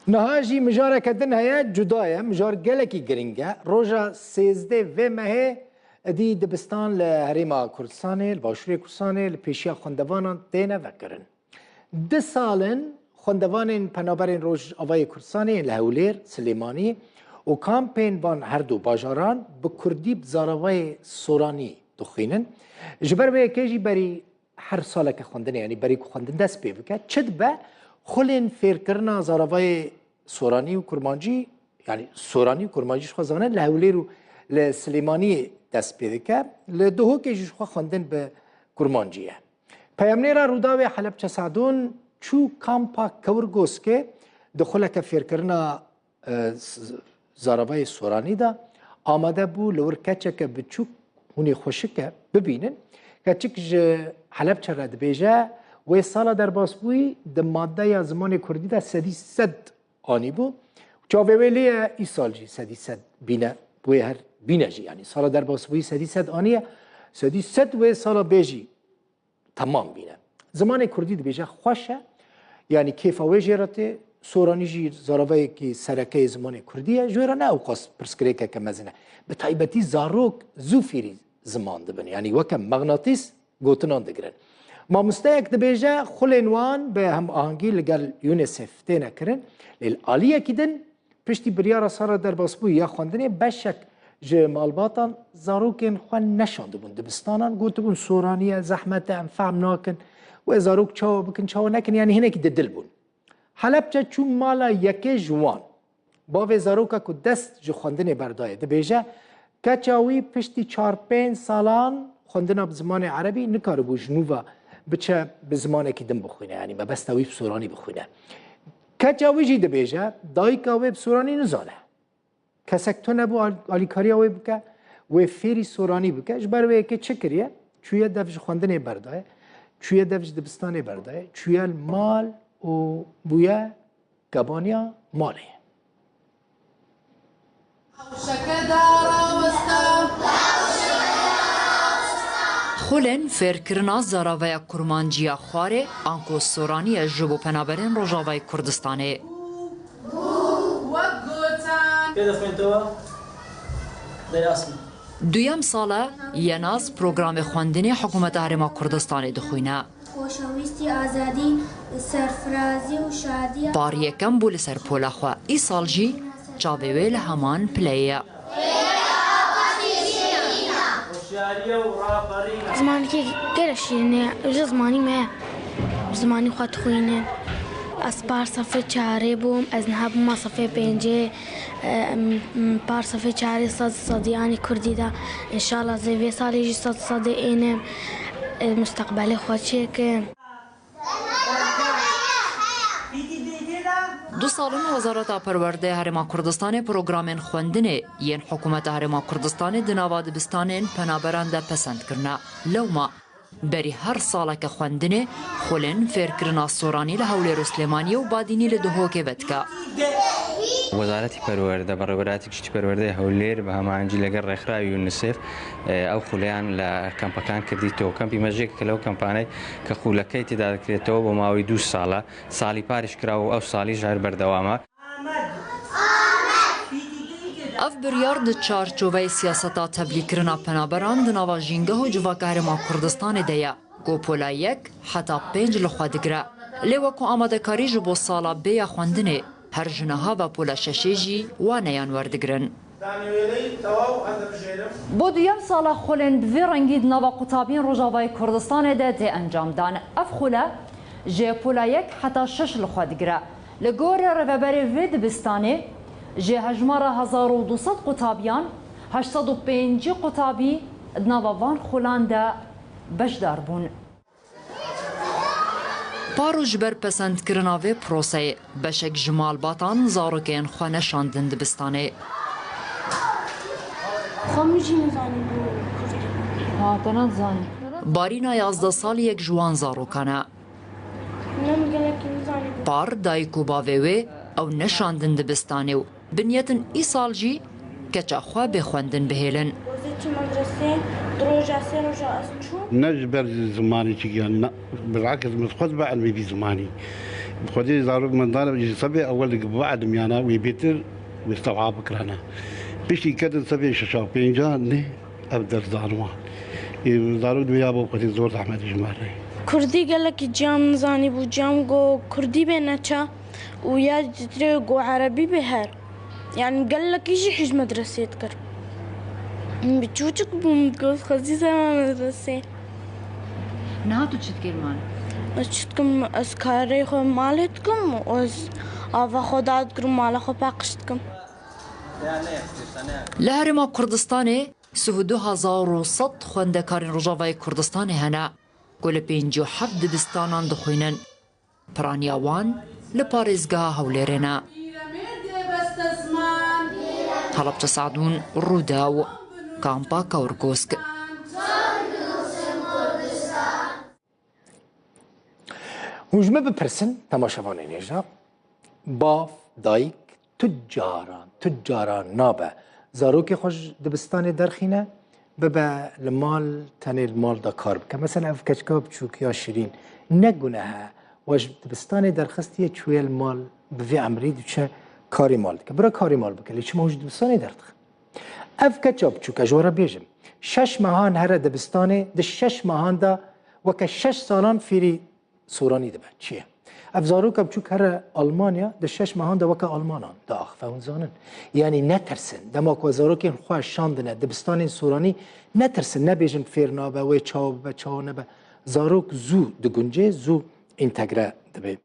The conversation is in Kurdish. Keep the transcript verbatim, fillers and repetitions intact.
Niha jî mijareke din heye, cuda ye, mijar gelekî giring e. Roja sêzdeh vê mehê êdî dibistan li Herêma Kurdistanê, li Başûrê Kurdistanê, li pêşiya xwendevanan têne vekirin. Du sal in xwendevanên Penaberên Rojavayê Kurdistanê yên li Hewlêr, Silêmanî û kampên van her du bajaran bi kurdî bi zaravayê soranî dixwînin. Ji ber wê yekê jî berî her saleke xwendinê, yanî berî ku xwendin dest pê bike, çi dibe, xulên fêrkirina zaravayê soranî û kurmancî, yanî soranî û kurmancî ji xwe zanin, li Hewlêr û li Silêmaniyê dest pê dike, li Duhokê jî ji xwe xwendin bi kurmancî ye. Peyamnêra Rûdawê Helebçe Sadûn çû kampa Kewirgoskê di xuleke fêrkirina, e, z-, zaravayê soranî de amade bû li wir keçeke biçûk hûnê xweşik e bibînin. Keçik ji Helebçe re dibêje, wê sala derbasbûyî di madeya zimanê kurdî de sedî sed anîbû. Çavê wê lê ye, îsal jî sedî sed bîne, wê her bîne jî, yanî sala derbasbûyî sedî sed aniye, sedî sed wê sala bê jî temam bîne. Zimanê kurdî dibêje xweş e, yanî kêfa wê jê re tê, soranî jî zaravayekî sereke yê zimanê kurdî ye, ji wê re ne ewqas pirsgirêkeke mezin e. Bi taybetî zarok zû fêrî ziman dibin, yanî weke mexnatîs gotinan digirin. Mamosteyek dibêje, xulên wan bi hemahengî li gel UNICEF têne kirin, lê li aliyekî din piştî biryara sala derbasbûyî ya xwendinê beşek ji malbatan zarokên xwe neşandibûn dibistanan, gotibûn, soranî ye, zehmet e, em fehm nakin, wê zarok çawa bikin, çawa nekin, yanî hinekî didil bûn. Helebçe çû mala yekê ji wan. Bavê zaroka ku dest ji xwendinê berdaye dibêje, keça wî piştî çar pênc salan xwendina bi zimanê erebî nikaribû ji nû ve biçe bi zimanekî din bixwîne, yanî mebesta wî bi soranî bixwîne. Keça wî jî dibêje, dayika wê bi soranî nizane. Kesek tune bû al-, alîkariya wê bike, wê fêrî soranî bike. Ji ber wê yekê çi kiriye? Çûye dev ji xwendinê berdaye, çûye dev ji dibistanê berdaye, çûye li mal û bûye kebaniya malê. Xulên fêrkirina zaravaya kurmanciya xwarê anku soranî ye ji bo penaberên Rojavayê Kurdistanê. Wek gotin. Pê dixwînitêwe, Dayasma. Duyem sal e Yenaz programê xwendinê Hikûmeta Herêma Kurdistanê dixwîne. Xoşewîstî, azadî, serfirazî û şadiya. Par yekem bû li ser pola xwe. Îsal jî çavê wê li heman pileyê ye. Zimanekî gelek şîrîn e. Ji zimanî me ye. Bi zimanî xwe dixwînin. Ez par sefê çarê bûm. Ez niha bûma sefê pêncê. Em, em, par sefê çarê sed sedî anî kurdî de. Înşallah zê vê salê jî sed sedê ênim. E, mustaqbelê xwe çêkim. Du sal in Wezareta Perwerdeyê Herêma Kurdistanê programên xwendinê yên Hikûmeta Herêma Kurdistanê di nava dibistanên penaberan de pesend kirine. Lewma berî her saleke xwendinê xulên fêrkirina soranî li Hewlêr û Silêmaniyê û Badînî li Duhokê vedike. وەزارەتی پەروەردە بە ڕێوەبەرایەتی گشتی پەروەردەی هەولێر بە هەماهەنگی لەگەڵ ڕێکخراوی یونیسێف ئەو خولەیان لە کەمپەکان کردیتەوە. کەمپی مەژێکە لەو کەمپانەی کە خولەکەی تێدا دەکرێتەوە بۆ ماوەی دوو ساڵە. ساڵی پاریش کراوە و ئەو ساڵیش هەر بەردەوامە. Ev biryar di çarçoveyê siyaseta tevlîkirina penaberan di nava jîngeh û civaka Herêma Kurdistanê de ye, ku pola yek heta pênc li xwe digire. Lê wekû amadekarî ji bo sala bê ya xwendinê, her ji niha ve pola şeşê jî waneyan werdigirin. Bo duyem sala xulên bi vî rengî di nava qutabiyên Rojavayê Kurdistanê de tê encamdan. Ev xule ji pola yek heta şeş li xwe digire. Li gorî rêveberê vê dibistanê, ji hejmara hezar û du sed qutabiyan, heşt sed û pêncî qutabî di nava van xulan de beşdar bûn. Paro ji ber pesendkirina vê proseyê, beşek ji malbatan zarokên xwe neşandin dibistanê. Xwe min jî nizanî bû kurdî. Ha, te nedizanî. Barîna yazdeh salî yek ji wan zarokan e. Min gelekî nizanî bû. Par dayik û bavê wê ew neşandin dibistanê û bi niyetin îsal jî keça xwe bê xwendin bihêlin. Rojê çi medresê, di roja sê roja ez çûm. Ne ji ber zimanî çi giyan, ne. Bilakis min xwe dibe ilmê bî zimanî. Xwedî zarok mendane ji sebê ewel dike bibe edimyana wî bêtir wî stewha bikirane. Piştî kedin sebê şeşa pênca ne ev ders daniwan. Ê zarok dibe ya bo xwedî zor zehmet ji me re. Kurdî gelekî ciyam zanî bû, ciyam go kurdî bê neça û ya ditirê go erebî bê her. Yani gelekî jî hîç medresê dikir. Min bi çûçik bûm, digot xwezî zema medresê. Niha tu çi dikir mal? Ez çi dikim, ez karê xwe malê dikim, ez ava xwe dadikirim, mala xwe paqij dikim. Li Herêma Kurdistanê sih û du hezar û sed xwendekarên Rojavayê Kurdistanê hene ku li pêncî û heft dibistanan dixwînin. Piraniya wan li parêzgeha Hewlêrê ne. Helebçe Sadûn, Rûdaw, Kampa Kewrgosk. Hûn ji min bipirsin, temaşevanên hêja, bav, dayik, tu caran, tu caran nabe zarokê xwe ji dibistanê derxîne, bibe li mal, tenê li mal de kar bike. Mesela ev keçika biçûk ya Şirîn ne guneh e, we ji dibistanê derxistiye çûye li mal, bi vê emrî diçe karê mal dike. Bira karê mal bike, lê çima hûn ji dibistanê derdixe? Ev keça biçûk, ez ji we re bêjim, şeş mehan here dibistanê, di şeş mehan de weke şeş salan fêrî soranî dibe. Çi ye? Ev zaroka biçûk here Almanya, di şeş mehan de weke Almanan diaxife, hûn zanin. Yanî netirsin. Dema ku zarokên xwe şandine dibistanên soranî, netirsin, nebêjin fêr nabe, wê çawa bibe, çawa nebe. Zarok zû diguncê, zû întegre dibe.